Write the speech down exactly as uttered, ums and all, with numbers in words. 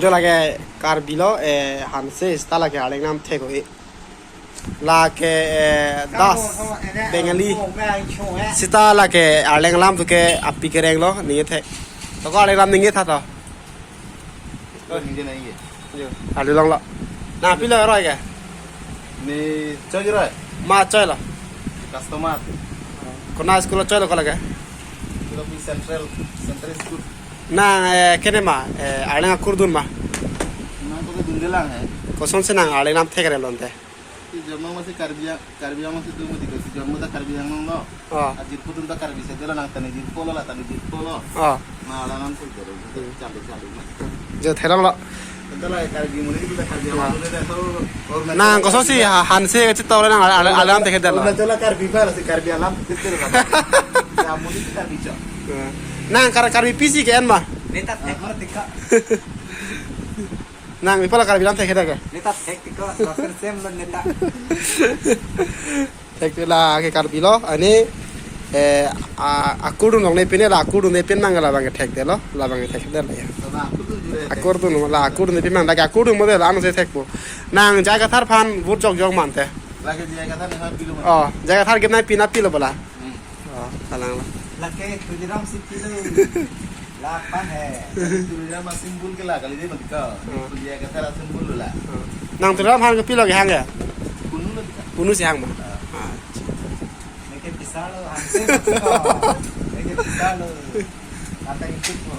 Jo lake Karbi lo, eh, Hanse, seta lake Arleng alam thek-o-e. Lake, eh, Das, Bengali. Seta lake Arleng alam tu ke api kereng lo, ningje thek. To ko Arleng alam ningje tha to. Ningje nangji. Jo, arjulonglo. Nang pilo roi ke? Ne choi roi? Ma choi lo. Customer. Konat school choi lo ko lake? School of Central, Central School. Nang, eh, kene ma, eh, Arleng akur dun ma. Nang to ke dunde lang he. Kosonsi nang Arleng alam thek-re lonte? Si jonmo masi Karbi Ang-, Karbi Anglong si dun mati ko, si jonmo ta Karbi Anglong lo. Oh. Ajirpo atum ta Karbi si dolo, nang ta nejirpo lo, la ta nejirpo lo. Oh. Ma la nang pun dolo, chalu chalu ma. Jo theklonglo. Anta la Karbi muni kita Karbi Anglong dun de to. Nang kosonsi ha-, Hanse kachetong nang Arleng, Arleng alam thek-et dolo. Arunachal Karbi ba, si Karbi alam thek-et dolo. Ya muni kita Karbi chok. Nang Kar-, Karbi pisi ke-en ma? Neta thek ma tika. Nang ipola Karbi alam thek-et ke? Neta thek tika, soccer same lo neta. Thek lake Karbi lo, ani, eh, a, akur dun longle pine la akur dunde pin mang labang ke thekdetlo, labang ke thekdetlo ya. Akur dun la akur dunde pin mang, lake akur dun mo de la ano se thekpo. Nang J I Kathar aphan vote jok jok mante. Lake J I Kathar ne aphan pilo mante. Oh, J I Kathar ke nai pina pilo bola. Hmm. Oh, kalang lo. Lake Tuliram si pilo. Lapan he. Tuliram asymbol ke la kali de mati ka. Hmm. J I Kathar asymbol la. Hmm. Nang Tuliram aphan ke pilo ke hang ya? Kunu lo kita. Kunu si hang ma? Ah. Ah. Neke pisa lo, Hanse mati ka. Neke pisa lo. Kata itu ko.